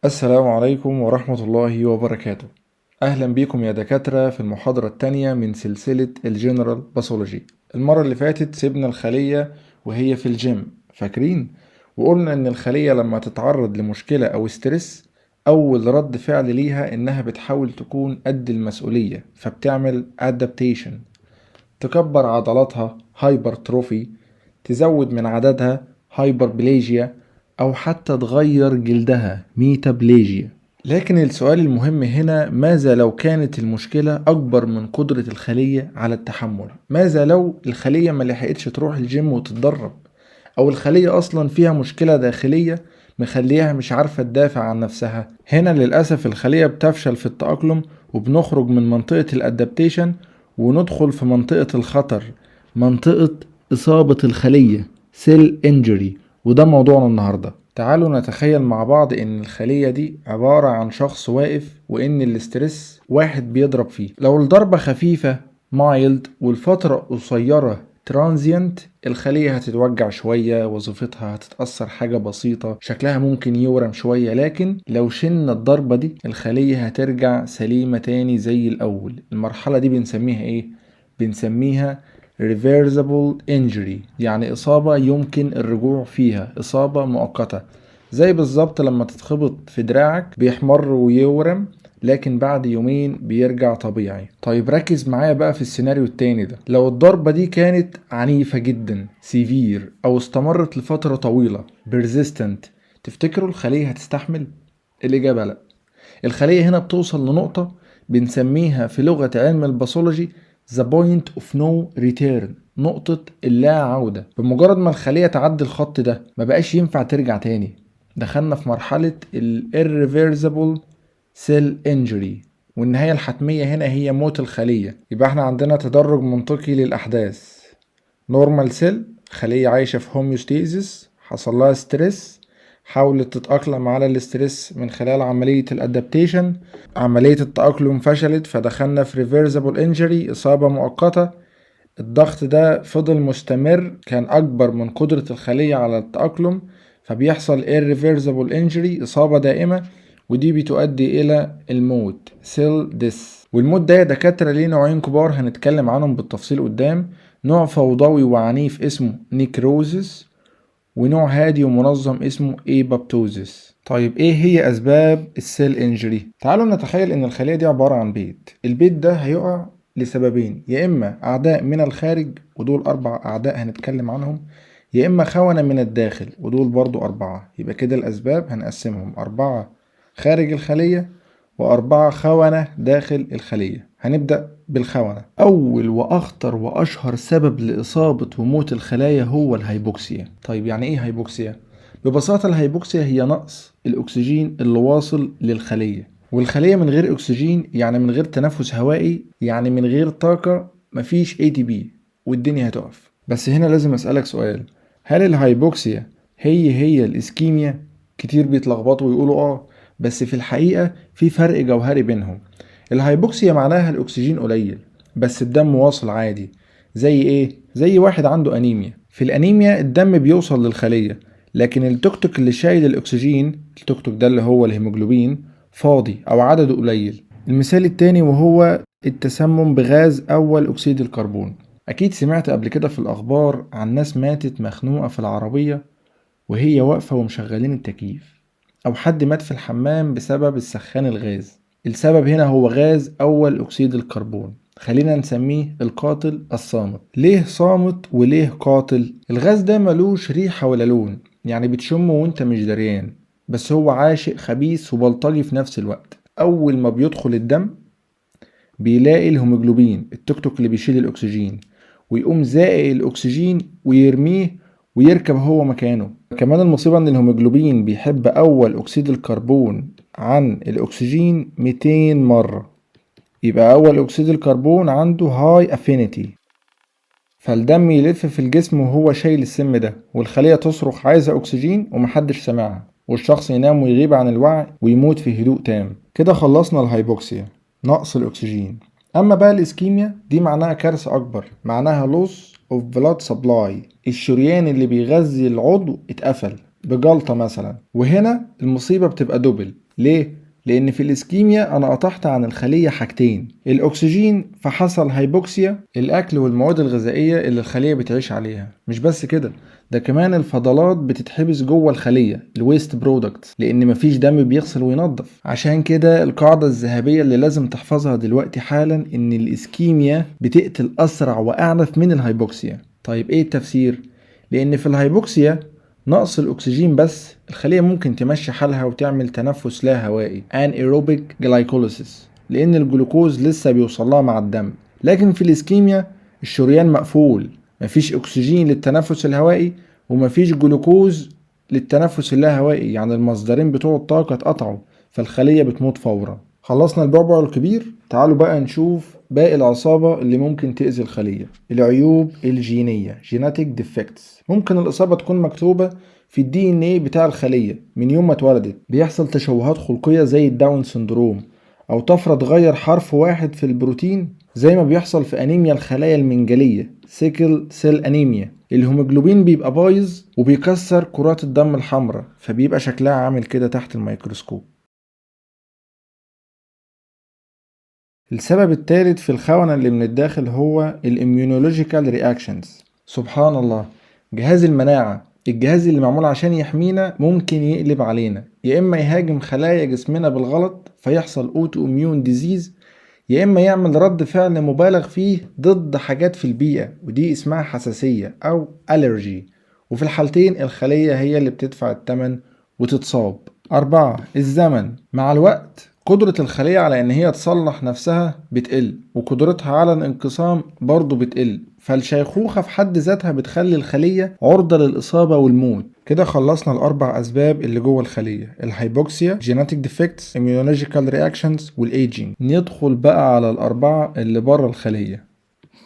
السلام عليكم ورحمة الله وبركاته. أهلا بيكم يا دكاترة في المحاضرة التانية من سلسلة ال general pathology. المرة اللي فاتت سيبنا الخلية وهي في الجيم، فاكرين؟ وقلنا إن الخلية لما تتعرض لمشكلة أو stress، أول رد فعل ليها إنها بتحاول تكون قد المسؤولية، فبتعمل adaptation، تكبر عضلاتها hypertrophy، تزود من عددها hyperplasia، أو حتى تغير جلدها metaplasia. لكن السؤال المهم هنا: ماذا لو كانت المشكلة أكبر من قدرة الخلية على التحمل؟ ماذا لو الخلية ما لحقتش تروح الجيم وتتدرب، أو الخلية أصلا فيها مشكلة داخلية مخليها مش عارفة تدافع عن نفسها؟ هنا للأسف الخلية بتفشل في التأقلم، وبنخرج من منطقة ال adaptation وندخل في منطقة الخطر، منطقة إصابة الخلية، cell injury، وده موضوعنا النهاردة. تعالوا نتخيل مع بعض ان الخلية دي عبارة عن شخص واقف، وان ال stress واحد بيضرب فيه. لو الضربة خفيفة mild والفترة قصيرة transient، الخلية هتتوجع شوية، وظيفتها هتتأثر حاجة بسيطة، شكلها ممكن يورم شوية، لكن لو شلنا الضربة دي الخلية هترجع سليمة تاني زي الأول. المرحلة دي بنسميها ايه؟ بنسميها reversible injury، يعني إصابة يمكن الرجوع فيها، إصابة مؤقتة، زي بالظبط لما تتخبط في دراعك، بيحمر ويورم لكن بعد يومين بيرجع طبيعي. طيب، ركز معايا بقى في السيناريو التاني ده. لو الضربة دي كانت عنيفة جدا severe أو استمرت لفترة طويلة persistent، تفتكروا الخلية هتستحمل؟ الإجابة لا. الخلية هنا بتوصل لنقطة بنسميها في لغة علم ال pathology the point of no return، نقطة اللا عودة. بمجرد ما الخلية تعدي الخط ده ما بقاش ينفع ترجع تاني. دخلنا في مرحلة ال irreversible cell injury، والنهاية الحتمية هنا هي موت الخلية. يبقى احنا عندنا تدرج منطقي للأحداث: normal cell، خلية عايشة في homeostasis، حصل لها stress، حاولت تتأقلم على ال stress من خلال عملية ال adaptation، عملية التأقلم فشلت، فدخلنا في reversible injury، إصابة مؤقتة. الضغط ده فضل مستمر، كان أكبر من قدرة الخلية على التأقلم، فبيحصل irreversible injury، إصابة دائمة، ودي بتؤدي إلى الموت، cell death. والموت ده يا دكاترة ليه نوعين كبار هنتكلم عنهم بالتفصيل قدام: نوع فوضوي وعنيف اسمه necrosis، ونوع هادي ومنظم اسمه apoptosis. طيب، ايه هي اسباب ال cell injury؟ تعالوا نتخيل ان الخلية دي عبارة عن بيت. البيت ده هيقع لسببين: يا اما اعداء من الخارج، ودول اربع اعداء هنتكلم عنهم، يا اما خونة من الداخل، ودول برضو اربعة. يبقى كده الاسباب هنقسمهم اربعة خارج الخلية واربعة خونة داخل الخلية. هنبدأ بالخونة. أول وأخطر وأشهر سبب لإصابة وموت الخلايا هو ال hypoxia. طيب، يعني إيه hypoxia؟ ببساطة ال hypoxia هي نقص الأكسجين اللي واصل للخلية، والخلية من غير أكسجين يعني من غير تنفس هوائي، يعني من غير طاقة، مفيش ATP، والدنيا هتقف. بس هنا لازم أسألك سؤال: هل ال hypoxia هي هي ال ischemia؟ كتير بيتلخبطوا ويقولوا آه، بس في الحقيقة في فرق جوهري بينهم. ال hypoxia معناها الأكسجين قليل بس الدم واصل عادي. زي إيه؟ زي واحد عنده أنيميا. في الأنيميا الدم بيوصل للخلية، لكن التوك توك اللي شايل الأكسجين، التوك توك ده اللي هو الهيموجلوبين، فاضي أو عدده قليل. المثال التاني وهو التسمم بغاز أول أكسيد الكربون. أكيد سمعت قبل كده في الأخبار عن ناس ماتت مخنوقة في العربية وهي واقفة ومشغلين التكييف، أو حد مات في الحمام بسبب السخان الغاز. السبب هنا هو غاز أول أكسيد الكربون، خلينا نسميه القاتل الصامت. ليه صامت وليه قاتل؟ الغاز ده ملوش ريحة ولا لون، يعني بتشمه وانت مش دريان، بس هو عاشق خبيث وبلطجي في نفس الوقت. أول ما بيدخل الدم بيلاقي الهيموجلوبين، التوك توك اللي بيشيل الأكسجين، ويقوم زاقق الأكسجين ويرميه ويركب هو مكانه. كمان المصيبة ان الهيموجلوبين بيحب أول أكسيد الكربون عن الأكسجين 200 مرة، يبقى أول أكسيد الكربون عنده high affinity، فالدم يلف في الجسم وهو شايل السم ده، والخلية تصرخ عايزة أكسجين ومحدش سامعها، والشخص ينام ويغيب عن الوعي ويموت في هدوء تام. كده خلصنا ال hypoxia، نقص الأكسجين. أما بقى ال ischemia، دي معناها كارثة أكبر، معناها loss of blood supply، الشريان اللي بيغذي العضو اتقفل. بجلطة مثلا. وهنا المصيبة بتبقى double. ليه؟ لأن في ال ischemia أنا قطعت عن الخلية حاجتين: الأكسجين فحصل hypoxia، الأكل والمواد الغذائية اللي الخلية بتعيش عليها. مش بس كده، ده كمان الفضلات بتتحبس جوه الخلية، ال waste products، لأن مفيش دم بيغسل وينظف. عشان كده القاعدة الذهبية اللي لازم تحفظها دلوقتي حالا إن ال ischemia بتقتل أسرع وأعنف من ال hypoxia. طيب إيه التفسير؟ لأن في ال hypoxia، نقص الأكسجين بس، الخلية ممكن تمشي حالها وتعمل تنفس لا هوائي anaerobic glycolysis، لأن الجلوكوز لسه بيوصلها مع الدم. لكن في ال ischemia الشريان مقفول، مفيش أكسجين للتنفس الهوائي ومفيش جلوكوز للتنفس اللاهوائي، يعني المصدرين بتوع الطاقة اتقطعوا، فالخلية بتموت فورا. خلصنا البعبع الكبير، تعالوا بقى نشوف باقي العصابة اللي ممكن تأذي الخلية. العيوب الجينية، genetic defects. ممكن الإصابة تكون مكتوبة في ال DNA بتاع الخلية من يوم ما اتولدت. بيحصل تشوهات خلقية زي ال Down syndrome، أو طفرة تغير حرف واحد في البروتين زي ما بيحصل في أنيميا الخلايا المنجلية، sickle cell anemia. الهيموجلوبين بيبقى بايظ وبيكسر كرات الدم الحمراء، فبيبقى شكلها عامل كده تحت الميكروسكوب. السبب الثالث في الخونة اللي من الداخل هو ال immunological reactions. سبحان الله، جهاز المناعة، الجهاز اللي معمول عشان يحمينا، ممكن يقلب علينا، يا اما يهاجم خلايا جسمنا بالغلط فيحصل autoimmune disease، يا اما يعمل رد فعل مبالغ فيه ضد حاجات في البيئة، ودي اسمها حساسية او allergy. وفي الحالتين الخلية هي اللي بتدفع الثمن وتتصاب. 4، الزمن. مع الوقت قدرة الخلية على إن هي تصلح نفسها بتقل، وقدرتها على الانقسام برضو بتقل، فالشيخوخة في حد ذاتها بتخلي الخلية عرضة للإصابة والموت. كده خلصنا الأربع أسباب اللي جوه الخلية: ال hypoxia، genetic defects، immunological reactions، وال aging. ندخل بقى على الأربعة اللي بره الخلية.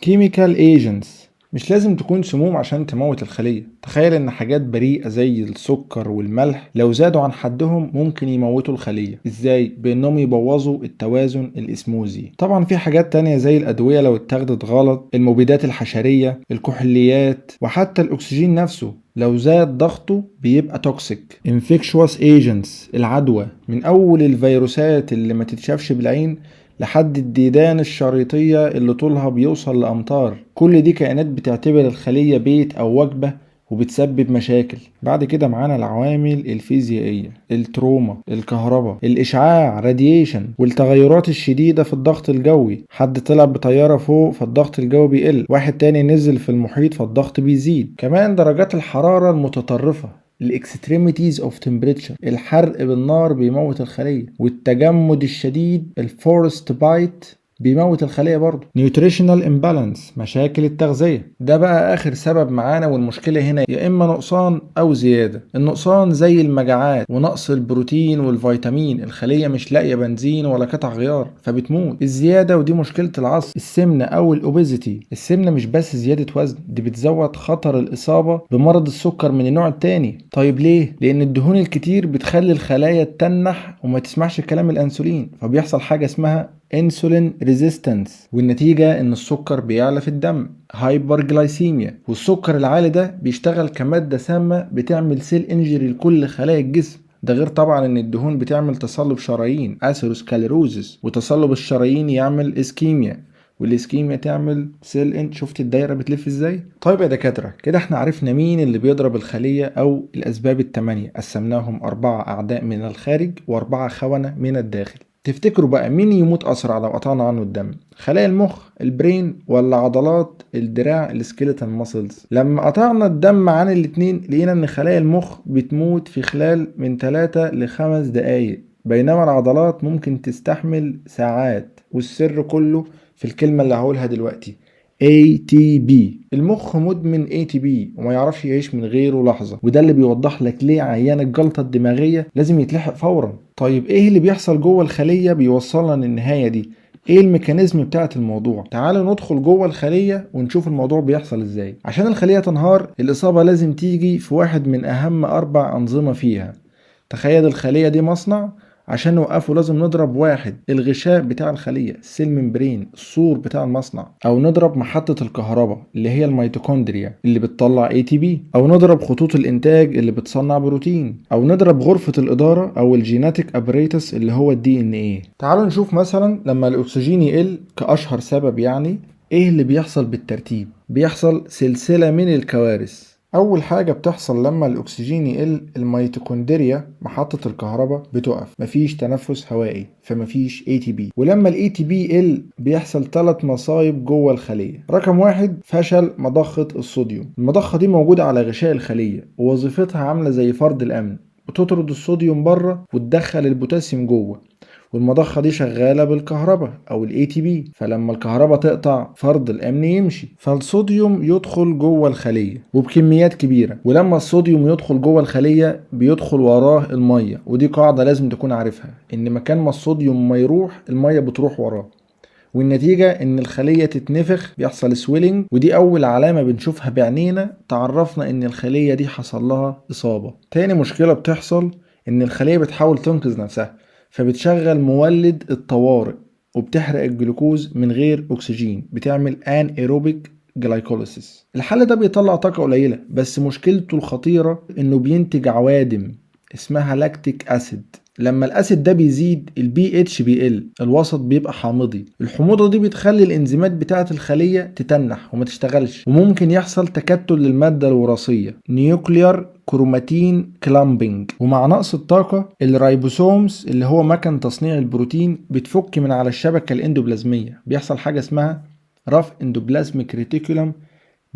chemical agents. مش لازم تكون سموم عشان تموت الخلية. تخيل ان حاجات بريئة زي السكر والملح لو زادوا عن حدهم ممكن يموتوا الخلية. ازاي؟ بانهم يبوظوا التوازن الاسموزي. طبعا في حاجات تانية زي الادوية لو اتاخدت غلط، المبيدات الحشرية، الكحوليات، وحتى الاكسجين نفسه لو زاد ضغطه بيبقى toxic. infectious agents، العدوى، من اول الفيروسات اللي ما تتشافش بالعين لحد الديدان الشريطية اللي طولها بيوصل لأمتار. كل دي كائنات بتعتبر الخلية بيت أو وجبة وبتسبب مشاكل. بعد كده معانا العوامل الفيزيائية: ال trauma، الكهرباء، الإشعاع radiation، والتغيرات الشديدة في الضغط الجوي. حد طلع بطيارة فوق فالضغط الجوي بيقل، واحد تاني نزل في المحيط فالضغط بيزيد. كمان درجات الحرارة المتطرفة، ال extremities of temperature، الحرق بالنار بيموت الخليه، والتجمد الشديد، ال frostbite، بيموت الخلية برضه. nutritional imbalance، مشاكل التغذية، ده بقى آخر سبب معانا. والمشكلة هنا يا إما نقصان أو زيادة. النقصان زي المجاعات ونقص البروتين والفيتامين، الخلية مش لاقية بنزين ولا قطع غيار فبتموت. الزيادة، ودي مشكلة العصر، السمنة أو ال obesity. السمنة مش بس زيادة وزن، دي بتزود خطر الإصابة بمرض السكر من النوع التاني. طيب ليه؟ لأن الدهون الكتير بتخلي الخلايا تتنح وما تسمعش كلام الأنسولين، فبيحصل حاجة اسمها insulin resistance، والنتيجة ان السكر بيعلى في الدم، hyperglycemia. والسكر العالي ده بيشتغل كمادة سامة بتعمل cell injury لكل خلايا الجسم. ده غير طبعا ان الدهون بتعمل تصلب شرايين، atherosclerosis، وتصلب الشرايين يعمل ischemia، وال ischemia تعمل cell in شفت الدايره بتلف ازاي؟ طيب يا دكاتره، كده احنا عرفنا مين اللي بيضرب الخليه او الاسباب الثمانيه، قسمناهم 4 اعداء من الخارج و4 خونه من الداخل. تفتكروا بقى مين يموت اسرع لو قطعنا عنه الدم؟ خلايا المخ، ال brain، ولا عضلات الدراع، ال skeletal muscles؟ لما قطعنا الدم عن الاتنين لقينا ان خلايا المخ بتموت في خلال من 3 ل 5 دقايق، بينما العضلات ممكن تستحمل ساعات. والسر كله في الكلمة اللي هقولها دلوقتي، ATP. المخ مدمن ATP وما يعرفش يعيش من غيره لحظة، وده اللي بيوضح لك ليه عيان الجلطة الدماغية لازم يتلحق فورا. طيب ايه اللي بيحصل جوه الخلية بيوصلنا للنهاية دي؟ ايه ال mechanism بتاعت الموضوع؟ تعالوا ندخل جوه الخلية ونشوف الموضوع بيحصل ازاي. عشان الخلية تنهار، الإصابة لازم تيجي في واحد من أهم 4 أنظمة فيها. تخيل الخلية دي مصنع، عشان نوقفه لازم نضرب واحد، الغشاء بتاع الخلية، ال cell membrane، السور بتاع المصنع، او نضرب محطة الكهرباء اللي هي الميتوكوندريا اللي بتطلع ATP، او نضرب خطوط الانتاج اللي بتصنع بروتين، او نضرب غرفة الادارة او ال genetic apparatus اللي هو ال DNA. تعالوا نشوف مثلا لما الاكسجين يقل كاشهر سبب، يعني ايه اللي بيحصل بالترتيب. بيحصل سلسلة من الكوارث. أول حاجة بتحصل لما الأكسجين يقل، الميتوكوندريا محطة الكهرباء بتقف، مفيش تنفس هوائي فمفيش ATP. ولما ال ATP يقل بيحصل 3 مصايب جوه الخلية. رقم 1، فشل مضخة الصوديوم. المضخة دي موجودة على غشاء الخلية ووظيفتها عاملة زي فرد الأمن، بتطرد الصوديوم بره وتدخل البوتاسيوم جوه، والمضخة دي شغالة بالكهرباء أو ال ATP، فلما الكهرباء تقطع فرد الأمن يمشي، فالصوديوم يدخل جوه الخلية وبكميات كبيرة. ولما الصوديوم يدخل جوه الخلية بيدخل وراه المية، ودي قاعدة لازم تكون عارفها، إن مكان ما الصوديوم ما يروح المية بتروح وراه، والنتيجة إن الخلية تتنفخ، بيحصل swelling، ودي أول علامة بنشوفها بعينينا تعرفنا إن الخلية دي حصل لها إصابة. تاني مشكلة بتحصل إن الخلية بتحاول تنقذ نفسها، فبتشغل مولد الطوارئ وبتحرق الجلوكوز من غير أكسجين، بتعمل anaerobic glycolysis. الحل ده بيطلع طاقة قليلة، بس مشكلته الخطيرة إنه بينتج عوادم اسمها lactic acid. لما ال acid ده بيزيد ال pH بيقل، الوسط بيبقى حامضي، الحموضة دي بتخلي الانزيمات بتاعة الخلية تتنح وما تشتغلش، وممكن يحصل تكتل للمادة الوراثية nuclear chromatin clumping. ومع نقص الطاقة ال ribosomes اللي هو مكن تصنيع البروتين بتفك من على الشبكة الاندوبلازمية، بيحصل حاجة اسمها rough endoplasmic reticulum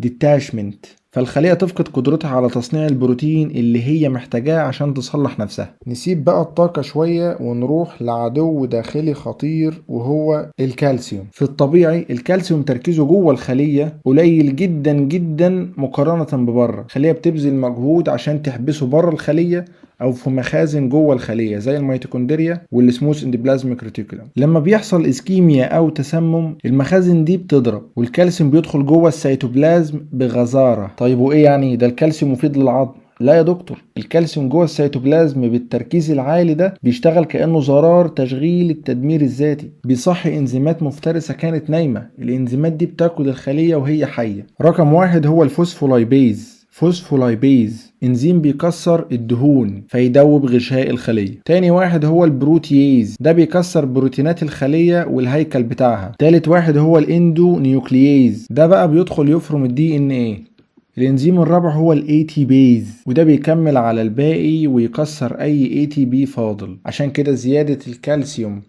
detachment، فالخلية تفقد قدرتها على تصنيع البروتين اللي هي محتاجاه عشان تصلح نفسها. نسيب بقى الطاقة شوية ونروح لعدو داخلي خطير وهو الكالسيوم. في الطبيعي الكالسيوم تركيزه جوه الخلية قليل جدا جدا مقارنة ببره، الخلية بتبذل مجهود عشان تحبسه بره الخلية او في مخازن جوه الخلية زي الميتوكوندريا وال smooth endoplasmic reticulum. لما بيحصل ischemia او تسمم المخازن دي بتضرب والكالسيوم بيدخل جوه السيتوبلازم بغزاره. طيب وايه يعني ده الكالسيوم مفيد للعظم؟ لا يا دكتور، الكالسيوم جوه السيتوبلازم بالتركيز العالي ده بيشتغل كأنه زرار تشغيل التدمير الذاتي، بيصحي انزيمات مفترسة كانت نايمة، الانزيمات دي بتاكل الخلية وهي حية. رقم 1 هو ال phospholipase. phospholipase انزيم بيكسر الدهون فيدوب غشاء الخلية. تاني واحد هو ال protease، ده بيكسر بروتينات الخلية والهيكل بتاعها. تالت واحد هو ال endonuclease، ده بقى بيدخل يفرم ال DNA. الانزيم الرابع هو ال ATPase، وده بيكمل على الباقي ويكسر اي ATP فاضل. عشان كده زيادة الكالسيوم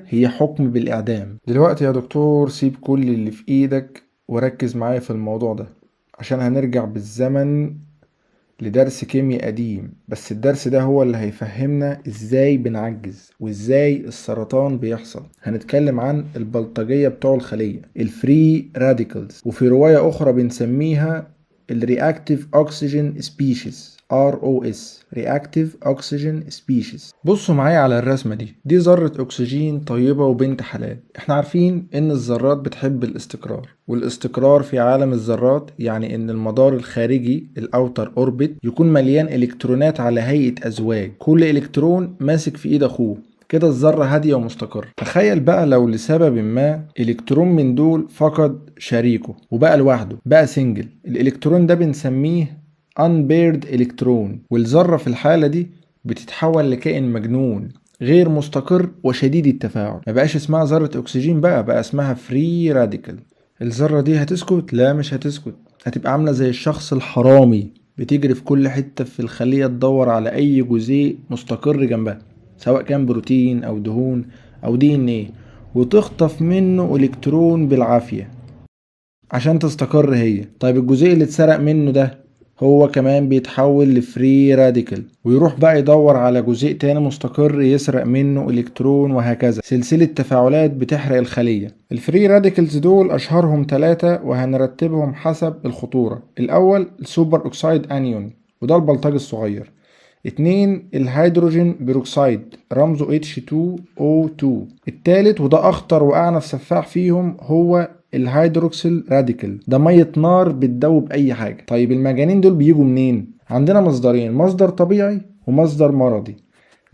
هي حكم بالاعدام. دلوقتي يا دكتور سيب كل اللي في ايدك وركز معايا في الموضوع ده، عشان هنرجع بالزمن لدرس كيمياء قديم، بس الدرس ده هو اللي هيفهمنا ازاي بنعجز وازاي السرطان بيحصل. هنتكلم عن البلطجية بتوع الخلية، ال free radicals، وفي رواية اخرى بنسميها ال reactive oxygen species، ROS، Reactive Oxygen Species. بصوا معايا على الرسمة دي، دي ذرة أكسجين طيبة وبنت حلال. احنا عارفين إن الذرات بتحب الاستقرار، والاستقرار في عالم الذرات يعني إن المدار الخارجي ال outer orbit يكون مليان إلكترونات على هيئة أزواج، كل إلكترون ماسك في إيد أخوه، كده الذرة هادية ومستقرة. تخيل بقى لو لسبب ما إلكترون من دول فقد شريكه وبقى لوحده، بقى single، الإلكترون ده بنسميه unpaired electron، والذرة في الحالة دي بتتحول لكائن مجنون غير مستقر وشديد التفاعل. ما بقاش اسمها ذرة أكسجين بقى، بقى اسمها free radical. الذرة دي هتسكت؟ لا مش هتسكت، هتبقى عاملة زي الشخص الحرامي، بتجري في كل حتة في الخلية تدور على أي جزيء مستقر جنبها، سواء كان بروتين أو دهون أو DNA، وتخطف منه إلكترون بالعافية عشان تستقر هي. طيب الجزيء اللي اتسرق منه ده هو كمان بيتحول ل free radical، ويروح بقى يدور على جزيء تاني مستقر يسرق منه الكترون، وهكذا سلسلة تفاعلات بتحرق الخلية. ال free radicals دول اشهرهم 3 وهنرتبهم حسب الخطورة. الاول ال superoxide anion، وده البلطجي الصغير. 2 ال hydrogen peroxide رمزه H2O2. التالت وده اخطر واعنف سفاح فيهم هو ال hydroxyl radical، ده مية نار بتدوب اي حاجة. طيب المجانين دول بيجوا منين؟ عندنا مصدرين، مصدر طبيعي ومصدر مرضي.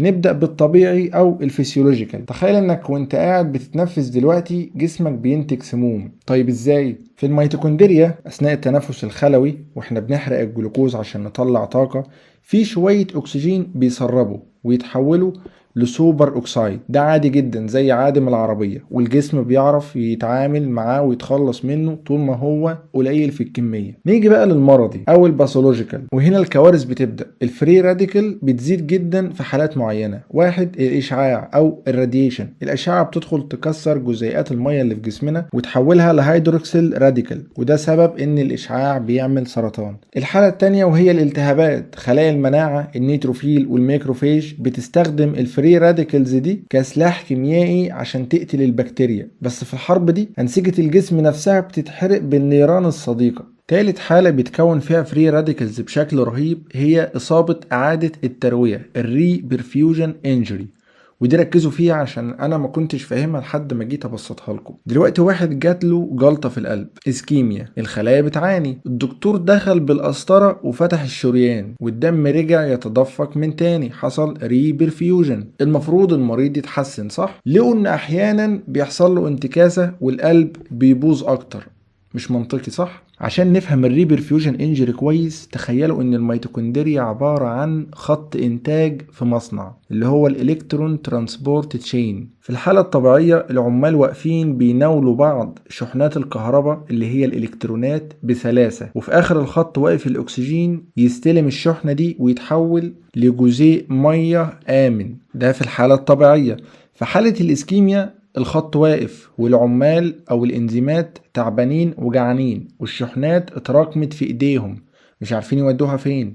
نبدأ بالطبيعي أو ال physiological. تخيل إنك وإنت قاعد بتتنفس دلوقتي جسمك بينتج سموم. طيب إزاي؟ في الميتوكوندريا أثناء التنفس الخلوي وإحنا بنحرق الجلوكوز عشان نطلع طاقة، في شوية أكسجين بيسربوا ويتحولوا ل superoxide. ده عادي جدا زي عادم العربية، والجسم بيعرف يتعامل معاه ويتخلص منه طول ما هو قليل في الكمية. نيجي بقى للمرضي او ال pathological، وهنا الكوارث بتبدأ. ال free radical بتزيد جدا في حالات معينة. واحد، الاشعاع او ال radiation. الاشعة بتدخل تكسر جزيئات المية اللي في جسمنا وتحولها ل hydroxyl radical، وده سبب ان الاشعاع بيعمل سرطان. الحالة التانية وهي الالتهابات. خلايا المناعة ال neutrophil وال macrophage بتستخدم ال free radicals دي كسلاح كيميائي عشان تقتل البكتيريا، بس في الحرب دي أنسجة الجسم نفسها بتتحرق بالنيران الصديقة. تالت حالة بيتكون فيها free radicals بشكل رهيب هي إصابة إعادة التروية، ال reperfusion injury، ودي ركزوا فيها عشان انا ما كنتش فاهمها لحد ما جيت ابسطها لكم دلوقتي. واحد جات له جلطة في القلب، ischemia، الخلايا بتعاني، الدكتور دخل بالقسطره وفتح الشريان والدم رجع يتدفق من تاني، حصل reperfusion. المفروض المريض يتحسن، صح؟ لقوا ان احيانا بيحصل له انتكاسه والقلب بيبوظ اكتر. مش منطقي صح؟ عشان نفهم ال reperfusion injury كويس، تخيلوا ان الميتوكوندريا عبارة عن خط انتاج في مصنع اللي هو ال electron transport chain. في الحالة الطبيعية العمال واقفين بيناولوا بعض شحنات الكهرباء اللي هي الالكترونات بسلاسة، وفي اخر الخط واقف الاكسجين يستلم الشحنة دي ويتحول لجزيء مية آمن. ده في الحالة الطبيعية. في حالة ال ischemia الخط واقف والعمال او الانزيمات تعبانين وجعانين، والشحنات اتراكمت في ايديهم مش عارفين يودوها فين.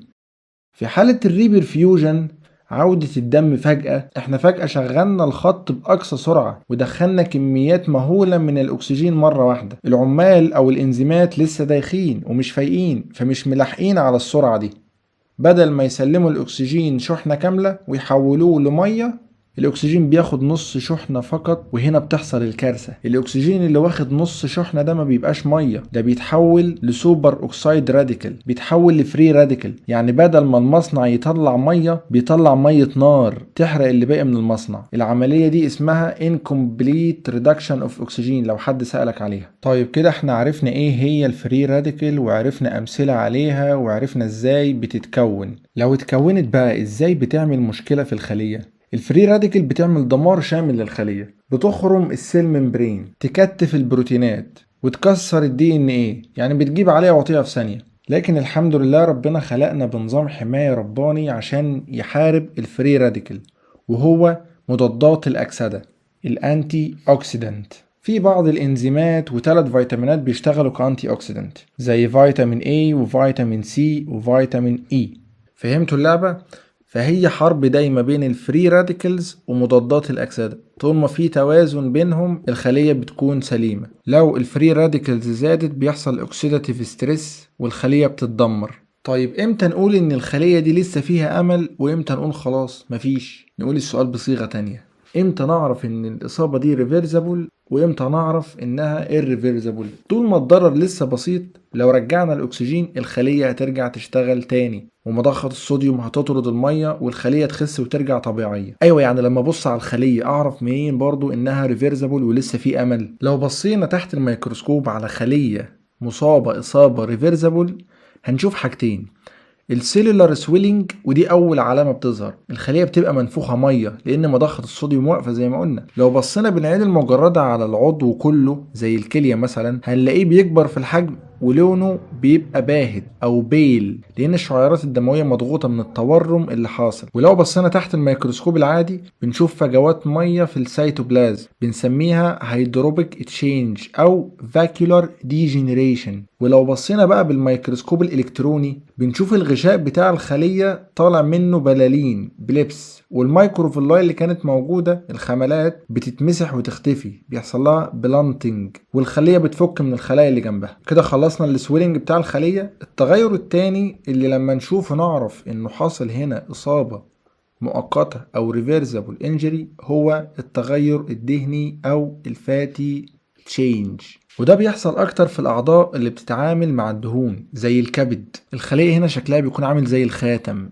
في حالة ال reperfusion عودة الدم فجأة، احنا فجأة شغلنا الخط بأقصى سرعة ودخلنا كميات مهولة من الأكسجين مرة واحدة. العمال أو الإنزيمات لسه دايخين ومش فايقين، فمش ملاحقين على السرعة دي. بدل ما يسلموا الأكسجين شحنة كاملة ويحولوه لمية، الأكسجين بياخد نص شحنة فقط، وهنا بتحصل الكارثة. الأكسجين اللي واخد نص شحنة ده ما بيبقاش مية، ده بيتحول ل superoxide radical، بيتحول ل free radical. يعني بدل ما المصنع يطلع مية بيطلع مية نار تحرق اللي باقي من المصنع. العملية دي اسمها incomplete reduction of oxygen لو حد سألك عليها. طيب كده احنا عرفنا ايه هي ال free radical، وعرفنا أمثلة عليها، وعرفنا ازاي بتتكون. لو اتكونت بقى ازاي بتعمل مشكلة في الخلية؟ ال free radical بتعمل دمار شامل للخلية، بتخرم ال cell membrane، تكتف البروتينات، وتكسر ال DNA، يعني بتجيب عليها وطيها في ثانية. لكن الحمد لله ربنا خلقنا بنظام حماية رباني عشان يحارب ال free radical، وهو مضادات الأكسدة، ال antioxidant. في بعض الانزيمات وثلاث فيتامينات بيشتغلوا ك antioxidant، زي فيتامين A وفيتامين C وفيتامين E. فهمتوا اللعبة؟ فهي حرب دايمة بين ال free radicals ومضادات الأكسدة. طول ما في توازن بينهم الخلية بتكون سليمة. لو ال free radicals زادت بيحصل oxidative stress والخلية بتتدمر. طيب امتى نقول ان الخلية دي لسه فيها امل، وامتى نقول خلاص مفيش؟ نقول السؤال بصيغة تانية: امتى نعرف ان الاصابة دي reversible، وامتى نعرف انها irreversible؟ طول ما الضرر لسه بسيط، لو رجعنا الاكسجين الخلية هترجع تشتغل تاني، ومضخة الصوديوم هتطرد المية والخلية تخس وترجع طبيعية. ايوه، يعني لما ابص على الخلية اعرف منين برضو انها reversible ولسه في امل؟ لو بصينا تحت الميكروسكوب على خلية مصابة اصابة reversible هنشوف حاجتين: ال cellular swelling، ودي اول علامة بتظهر، الخلية بتبقى منفوخه مية لان مضخه الصوديوم واقفة زي ما قلنا. لو بصينا بالعين المجردة على العضو كله زي الكلية مثلا، هنلاقيه بيكبر في الحجم ولونه بيبقى باهت او pale، لان الشعيرات الدموية مضغوطه من التورم اللي حاصل. ولو بصينا تحت الميكروسكوب العادي بنشوف فجوات مية في السيتوبلازم، بنسميها hydropic change او vacuolar degeneration. ولو بصينا بقى بالميكروسكوب الالكتروني بنشوف الغشاء بتاع الخلية طالع منه بلالين blebs، وال microvilli اللي كانت موجودة الخملات بتتمسح وتختفي، بيحصل لها blunting، والخليه بتفك من الخلايا اللي جنبها. كده خلصنا ال swelling بتاع الخلية. التغير التاني اللي لما نشوفه نعرف انه حاصل هنا اصابه مؤقتة او reversible injury هو التغير الدهني او ال fatty change، وده بيحصل اكتر في الاعضاء اللي بتتعامل مع الدهون زي الكبد. الخلية هنا شكلها بيكون عامل زي الخاتم،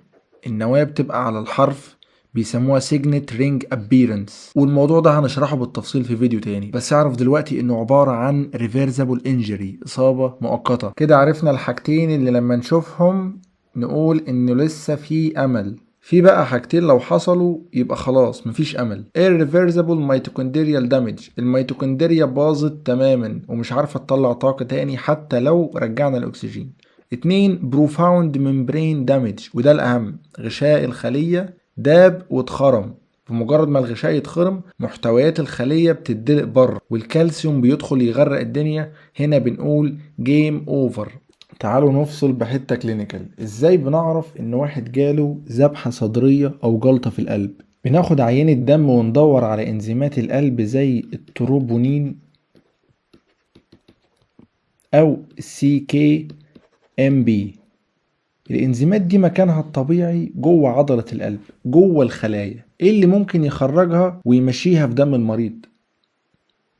النواة بتبقى على الحرف، بيسموها signet ring appearance، والموضوع ده هنشرحه بالتفصيل في فيديو تاني، بس اعرف دلوقتي انه عبارة عن reversible injury، اصابة مؤقتة. كده عرفنا الحاجتين اللي لما نشوفهم نقول انه لسه في امل. في بقى حاجتين لو حصلوا يبقى خلاص مفيش امل. irreversible mitochondrial damage، الميتوكوندريا باظت تماما ومش عارفة تطلع طاقة تاني حتى لو رجعنا الاكسجين. 2 profound membrane damage، وده الاهم، غشاء الخلية داب واتخرم. بمجرد ما الغشاء يتخرم محتويات الخلية بتدلق بره والكالسيوم بيدخل يغرق الدنيا. هنا بنقول game over. تعالوا نفصل بحتة clinical. ازاي بنعرف ان واحد جاله ذبحة صدرية او جلطة في القلب؟ بناخد عينة دم وندور على انزيمات القلب زي التروبونين او CK-MB. الانزيمات دي مكانها الطبيعي جوه عضلة القلب، جوه الخلايا. ايه اللي ممكن يخرجها ويمشيها في دم المريض؟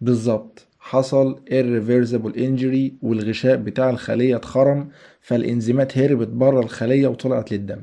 بالظبط حصل irreversible injury والغشاء بتاع الخلية اتخرم، فالانزيمات هربت بره الخلية وطلعت للدم.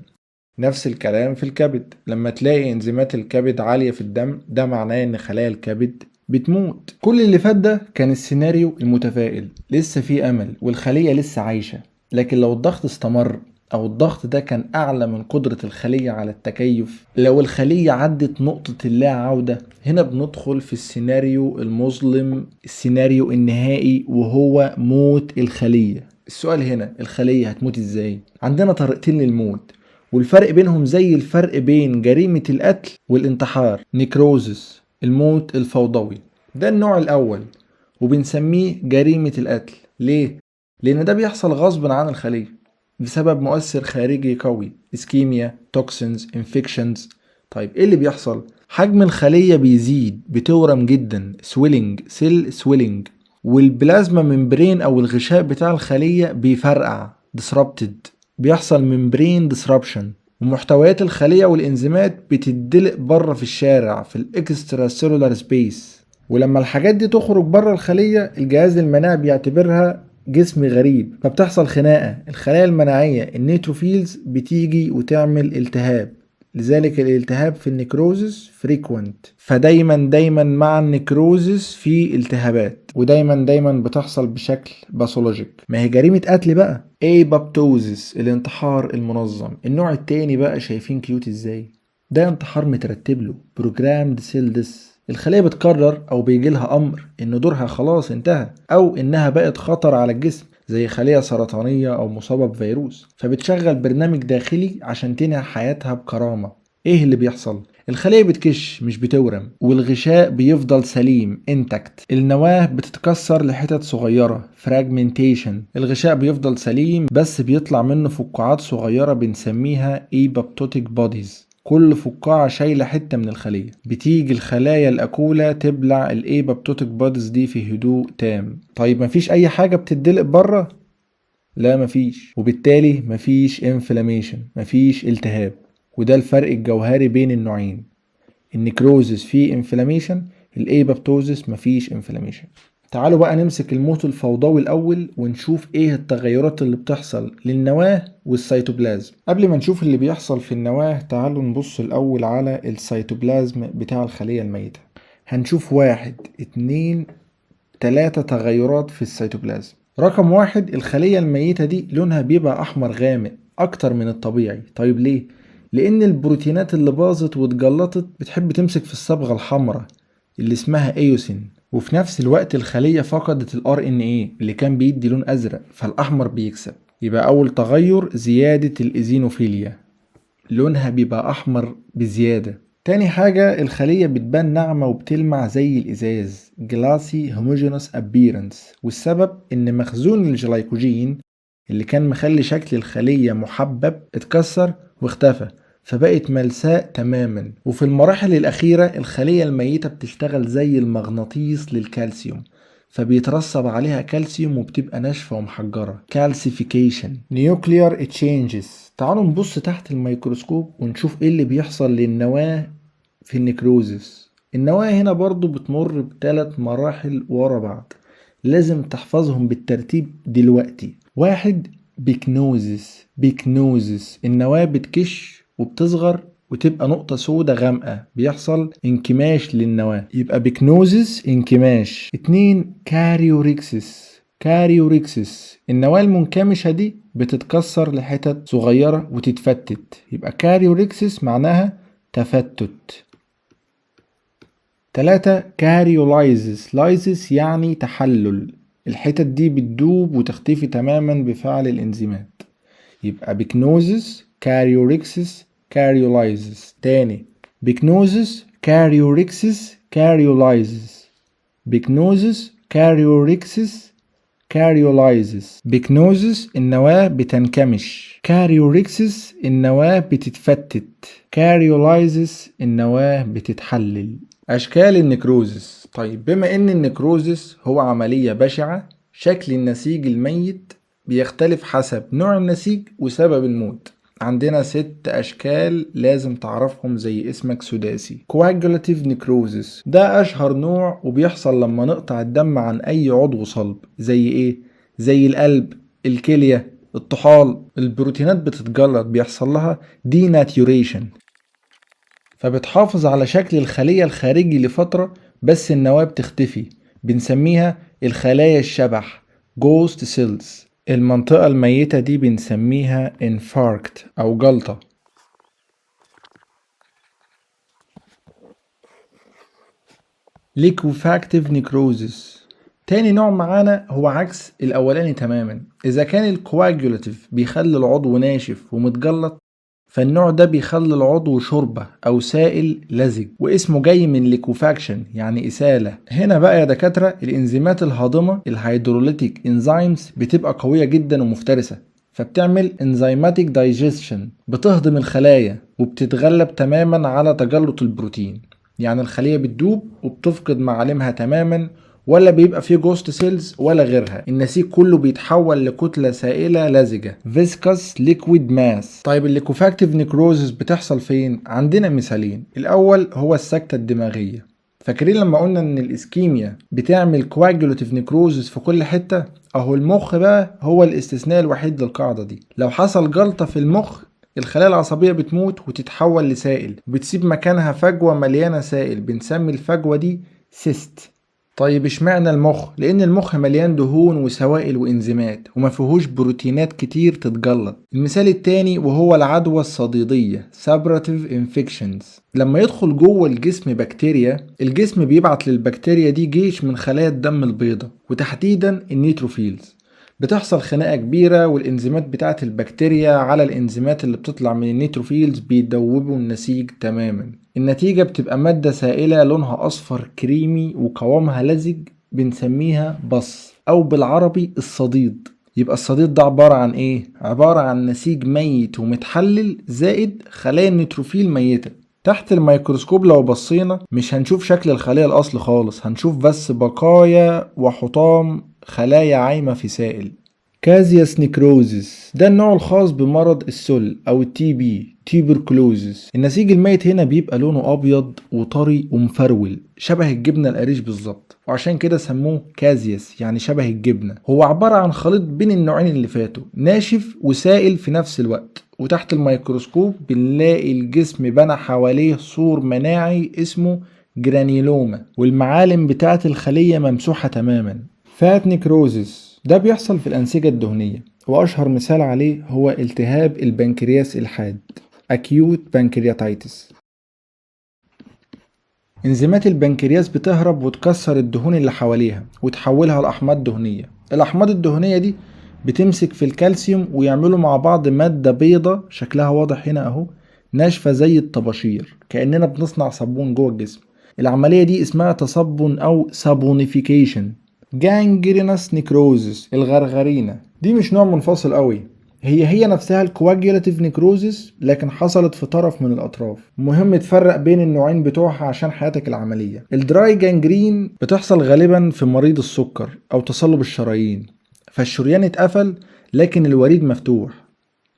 نفس الكلام في الكبد، لما تلاقي انزيمات الكبد عالية في الدم ده معناه ان خلايا الكبد بتموت. كل اللي فات ده كان السيناريو المتفائل، لسه في امل والخلية لسه عايشة. لكن لو الضغط استمر او الضغط ده كان اعلى من قدرة الخلية على التكيف، لو الخلية عدت نقطة اللا عودة، هنا بندخل في السيناريو المظلم، السيناريو النهائي، وهو موت الخلية. السؤال هنا الخلية هتموت ازاي؟ عندنا طريقتين للموت، والفرق بينهم زي الفرق بين جريمة القتل والانتحار. necrosis، الموت الفوضوي، ده النوع الأول وبنسميه جريمة القتل. ليه؟ لأن ده بيحصل غصب عن الخلية بسبب مؤثر خارجي قوي، ischemia، toxins، infections. طيب ايه اللي بيحصل؟ حجم الخلية بيزيد، بتورم جدا، swelling، cell swelling، وال plasma membrane او الغشاء بتاع الخلية بيفرقع، disrupted، بيحصل membrane disruption، ومحتويات الخلية والانزيمات بتدلق بره في الشارع في ال extracellular space. ولما الحاجات دي تخرج بره الخلية الجهاز المناعي بيعتبرها جسم غريب، فبتحصل خناقة. الخلايا المناعية ال neutrophils بتيجي وتعمل التهاب، لذلك الالتهاب في ال necrosis frequent. فدايما دايما مع ال necrosis في التهابات، ودايما دايما بتحصل بشكل pathologic. ما هي جريمة قتل بقى. apoptosis، الانتحار المنظم. النوع التاني بقى شايفين cute ازاي؟ ده انتحار مترتب له، programmed cell death. الخلية بتقرر او بيجي لها امر ان دورها خلاص انتهى او انها بقت خطر على الجسم، زي خلية سرطانية او مصابة بفيروس، فبتشغل برنامج داخلي عشان تنهي حياتها بكرامة. ايه اللي بيحصل؟ الخلية بتكش مش بتورم، والغشاء بيفضل سليم intact. النواة بتتكسر لحتت صغيرة fragmentation. الغشاء بيفضل سليم بس بيطلع منه فقاعات صغيرة بنسميها apoptotic bodies، كل فقاعة شايلة حتة من الخلية. بتيجي الخلايا الأكولة تبلع ال apoptotic bodies دي في هدوء تام. طيب مفيش أي حاجة بتدلق بره؟ لا مفيش، وبالتالي مفيش inflammation، مفيش التهاب. وده الفرق الجوهري بين النوعين. ال necrosis فيه inflammation، ال apoptosis مفيش inflammation. تعالوا بقى نمسك الموت الفوضوي الاول ونشوف ايه التغيرات اللي بتحصل للنواة والسيتوبلازم. قبل ما نشوف اللي بيحصل في النواة تعالوا نبص الاول على السيتوبلازم بتاع الخلية الميتة. هنشوف 1 2 3 تغيرات في السيتوبلازم. رقم 1، الخلية الميتة دي لونها بيبقى احمر غامق اكتر من الطبيعي. طيب ليه؟ لان البروتينات اللي باظت واتجلطت بتحب تمسك في الصبغة الحمراء اللي اسمها eosin، وفي نفس الوقت الخلية فقدت ال RNA اللي كان بيدي لون ازرق، فالاحمر بيكسب. يبقى اول تغير زيادة ال eosinophilia، لونها بيبقى احمر بزيادة. تاني حاجة، الخلية بتبان ناعمة وبتلمع زي الازاز، glassy homogeneous appearance، والسبب ان مخزون الجلايكوجين اللي كان مخلي شكل الخلية محبب اتكسر واختفى، فبقت ملساء تماما. وفي المراحل الأخيرة الخلية الميتة بتشتغل زي المغناطيس للكالسيوم، فبيترسب عليها كالسيوم وبتبقى ناشفة ومحجرة، calcification. nuclear changes، تعالوا نبص تحت الميكروسكوب ونشوف ايه اللي بيحصل للنواة في ال necrosis. النواة هنا برضو بتمر بثلاث مراحل ورا بعض، لازم تحفظهم بالترتيب دلوقتي. 1، pyknosis. pyknosis، النواة بتكش وبتصغر وتبقى نقطة سودة غامقة، بيحصل انكماش للنواة، يبقى pyknosis انكماش. 2 karyorrhexis. karyorrhexis النواة المنكمشة دي بتتكسر لحتت صغيرة وتتفتت، يبقى karyorrhexis معناها تفتت. 3 karyolysis. lysis يعني تحلل، الحتت دي بتدوب وتختفي تماما بفعل الانزيمات، يبقى pyknosis karyorrhexis karyolysis. تاني pyknosis karyorrhexis karyolysis، pyknosis karyorrhexis karyolysis. pyknosis النواة بتنكمش، karyorrhexis النواة بتتفتت، karyolysis النواة بتتحلل. أشكال ال necrosis. طيب بما إن ال necrosis هو عملية بشعة، شكل النسيج الميت بيختلف حسب نوع النسيج وسبب الموت. عندنا 6 أشكال لازم تعرفهم زي اسمك سداسي. coagulative necrosis ده أشهر نوع، وبيحصل لما نقطع الدم عن أي عضو صلب، زي إيه؟ زي القلب، الكلية، الطحال. البروتينات بتتجلط، بيحصل لها denaturation، فبتحافظ على شكل الخلية الخارجي لفترة، بس النواة بتختفي، بنسميها الخلايا الشبح ghost cells. المنطقة الميتة دي بنسميها infarct أو جلطة. liquefactive necrosis تاني نوع معانا، هو عكس الأولاني تماما. إذا كان ال coagulative بيخلي العضو ناشف ومتجلط، فالنوع ده بيخلي العضو شوربة أو سائل لزج، واسمه جاي من liquefaction يعني إسالة. هنا بقى يا دكاترة الإنزيمات الهاضمة ال hydrolytic enzymes بتبقى قوية جدا ومفترسة، فبتعمل enzymatic digestion، بتهضم الخلايا وبتتغلب تماما على تجلط البروتين، يعني الخلية بتدوب وبتفقد معالمها تماما، ولا بيبقى فيه ghost cells ولا غيرها، النسيج كله بيتحول لكتلة سائلة لزجة viscous liquid mass. طيب ال liquefactive necrosis بتحصل فين؟ عندنا مثالين. الأول هو السكتة الدماغية. فاكرين لما قلنا ان ال ischemia بتعمل coagulative necrosis في كل حتة؟ اهو المخ بقى هو الاستثناء الوحيد للقاعدة دي. لو حصل جلطة في المخ، الخلايا العصبية بتموت وتتحول لسائل، وبتسيب مكانها فجوة مليانة سائل، بنسمي الفجوة دي cyst. طيب اشمعنى المخ؟ لان المخ مليان دهون وسوائل وانزيمات وما فيهوش بروتينات كتير تتجلط. المثال التاني وهو العدوى الصديدية suppurative infections. لما يدخل جوه الجسم بكتيريا، الجسم بيبعت للبكتيريا دي جيش من خلايا الدم البيضاء، وتحديدا ال neutrophils. بتحصل خناقة كبيرة، والإنزيمات بتاعة البكتيريا على الإنزيمات اللي بتطلع من ال neutrophils بيدوبوا النسيج تماما. النتيجة بتبقى مادة سائلة لونها أصفر كريمي وقوامها لزج، بنسميها pus أو بالعربي الصديد. يبقى الصديد ده عبارة عن إيه؟ عبارة عن نسيج ميت ومتحلل زائد خلايا ال neutrophil ميتة. تحت الميكروسكوب لو بصينا مش هنشوف شكل الخلية الأصل خالص، هنشوف بس بقايا وحطام خلايا عايمة في سائل. caseous necrosis ده النوع الخاص بمرض السل أو ال TB tuberculosis. النسيج الميت هنا بيبقى لونه أبيض وطري ومفرول شبه الجبنة القريش بالظبط، وعشان كده سموه caseous يعني شبه الجبنة. هو عبارة عن خليط بين النوعين اللي فاتوا، ناشف وسائل في نفس الوقت. وتحت الميكروسكوب بنلاقي الجسم بنى حواليه سور مناعي اسمه granuloma، والمعالم بتاعة الخلية ممسوحة تماما. fat necrosis ده بيحصل في الأنسجة الدهنية، وأشهر مثال عليه هو التهاب البنكرياس الحاد acute pancreatitis. انزيمات البنكرياس بتهرب وتكسر الدهون اللي حواليها وتحولها لأحماض دهنية. الأحماض الدهنية دي بتمسك في الكالسيوم ويعملوا مع بعض مادة بيضة شكلها واضح هنا اهو، ناشفة زي الطباشير، كأننا بنصنع صابون جوه الجسم. العملية دي اسمها تصبن أو saponification. gangrenous necrosis الغرغرينة دي مش نوع منفصل قوي، هي نفسها ال coagulative necrosis لكن حصلت في طرف من الأطراف. مهم تفرق بين النوعين بتوعها عشان حياتك العملية. ال dry gangrene بتحصل غالبا في مريض السكر أو تصلب الشرايين، فالشريان اتقفل لكن الوريد مفتوح،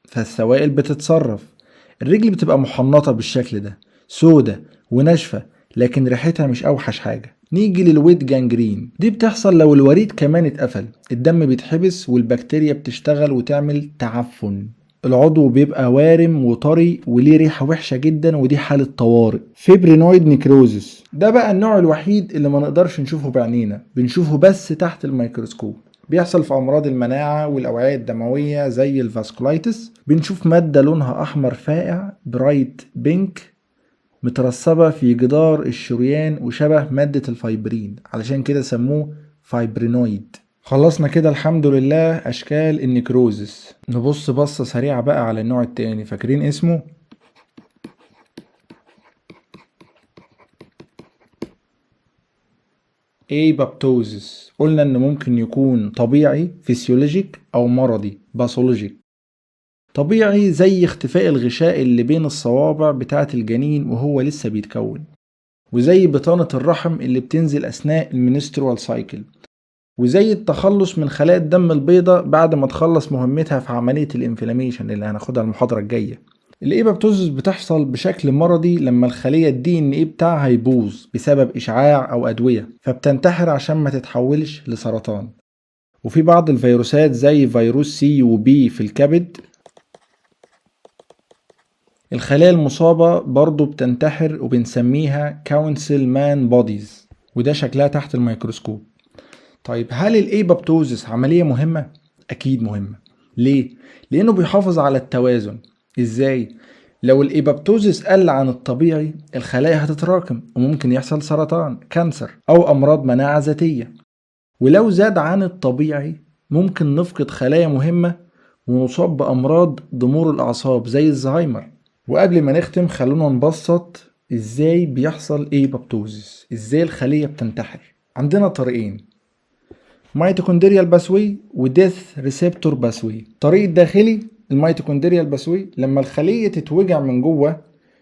فالسوائل بتتصرف. الرجل بتبقى محنطة بالشكل ده، سودة وناشفة لكن ريحتها مش أوحش حاجة. نيجي لل wet gangrene، دي بتحصل لو الوريد كمان اتقفل، الدم بيتحبس والبكتيريا بتشتغل وتعمل تعفن. العضو بيبقى وارم وطري وليه ريحة وحشة جدا، ودي حالة طوارئ. fibrinoid necrosis ده بقى النوع الوحيد اللي ما نقدرش نشوفه بعينينا، بنشوفه بس تحت الميكروسكوب. بيحصل في أمراض المناعة والأوعية الدموية زي ال vasculitis. بنشوف مادة لونها أحمر فاقع bright pink مترسبة في جدار الشريان وشبه مادة الفايبرين، علشان كده سموه fibrinoid. خلصنا كده الحمد لله أشكال ال necrosis. نبص بصة سريعة بقى على النوع التاني، فاكرين اسمه؟ apoptosis. قلنا انه ممكن يكون طبيعي physiologic او مرضي pathologic. طبيعي زي اختفاء الغشاء اللي بين الصوابع بتاعة الجنين وهو لسه بيتكون، وزي بطانة الرحم اللي بتنزل اثناء ال menstrual cycle، وزي التخلص من خلايا الدم البيضاء بعد ما تخلص مهمتها في عملية ال inflammation اللي هناخدها المحاضرة الجاية. ال apoptosis بتحصل بشكل مرضي لما الخلية ال DNA بتاعها يبوظ بسبب اشعاع او ادوية، فبتنتحر عشان ما تتحولش لسرطان. وفي بعض الفيروسات زي فيروس C و B في الكبد، الخلايا المصابة برضو بتنتحر وبنسميها Councilman bodies، وده شكلها تحت الميكروسكوب. طيب هل ال apoptosis عملية مهمة؟ أكيد مهمة. ليه؟ لأنه بيحافظ على التوازن. إزاي؟ لو ال apoptosis قل عن الطبيعي الخلايا هتتراكم وممكن يحصل سرطان cancer أو أمراض مناعة ذاتية، ولو زاد عن الطبيعي ممكن نفقد خلايا مهمة ونصاب بأمراض ضمور الأعصاب زي الزهايمر. وقبل ما نختم خلونا نبسط إزاي بيحصل apoptosis، إزاي الخلية بتنتحر. عندنا طريقين، mitochondrial pathway و death receptor pathway. الطريق الداخلي ال mitochondrial pathway، لما الخلية تتوجع من جوه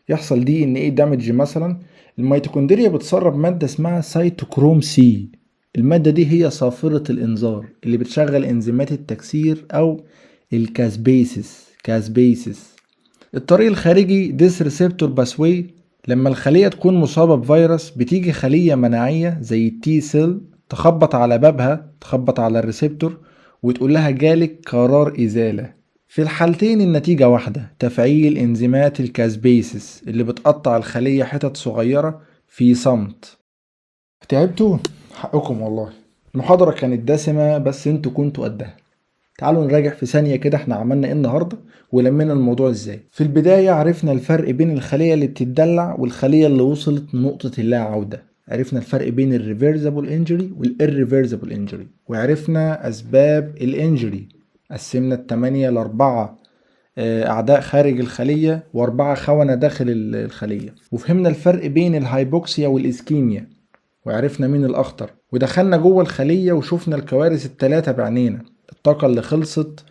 يحصل DNA damage مثلا، الميتوكوندريا بتسرب مادة اسمها cytochrome c. المادة دي هي صافرة الإنذار اللي بتشغل انزيمات التكسير أو ال caspases. الطريق الخارجي death receptor pathway، لما الخلية تكون مصابة بفيروس بتيجي خلية مناعية زي ال T cell تخبط على بابها، تخبط على ال receptor وتقول لها جالك قرار إزالة. في الحالتين النتيجة واحدة، تفعيل انزيمات ال caspases اللي بتقطع الخلية حتت صغيرة في صمت. تعبتوا؟ حقكم والله، المحاضرة كانت دسمة بس انتوا كنتوا قدها. تعالوا نراجع في ثانية كده احنا عملنا ايه النهاردة ولمينا الموضوع ازاي. في البداية عرفنا الفرق بين الخلية اللي بتتدلع والخلية اللي وصلت لنقطة اللا عودة، عرفنا الفرق بين ال reversible injury وال irreversible injury، وعرفنا اسباب ال injury، قسمنا التمانية لأربعة، أعداء خارج الخلية وأربعة خونة داخل الخلية، وفهمنا الفرق بين ال hypoxia وال ischemia، وعرفنا مين الأخطر، ودخلنا جوه الخلية وشفنا الكوارث التلاتة بعينينا، الطاقة اللي خلصت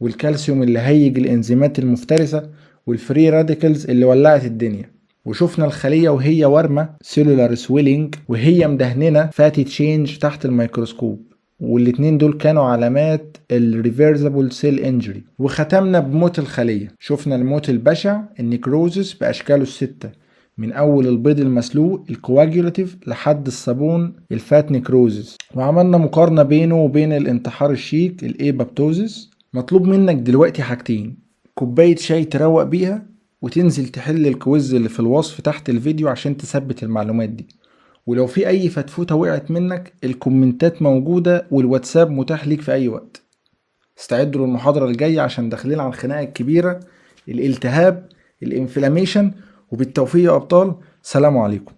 والكالسيوم اللي هيج الإنزيمات المفترسة وال free radicals اللي ولعت الدنيا، وشفنا الخلية وهي وارمة cellular swelling وهي مدهننة fatty change تحت الميكروسكوب، والاتنين دول كانوا علامات ال reversible cell injury. وختمنا بموت الخلية، شفنا الموت البشع ال necrosis بأشكاله الستة، من أول البيض المسلوق ال coagulative لحد الصابون ال fat necrosis، وعملنا مقارنة بينه وبين الانتحار الشيك ال apoptosis. مطلوب منك دلوقتي حاجتين، كوباية شاي تروق بيها وتنزل تحل ال quiz اللي في الوصف تحت الفيديو عشان تثبت المعلومات دي، ولو في اي فتفوتة وقعت منك الكومنتات موجودة والواتساب متاح ليك في اي وقت. استعدوا للمحاضرة الجاية عشان داخلين على الخناقة الكبيرة، الالتهاب ال inflammation. وبالتوفيق يا ابطال، سلام عليكم.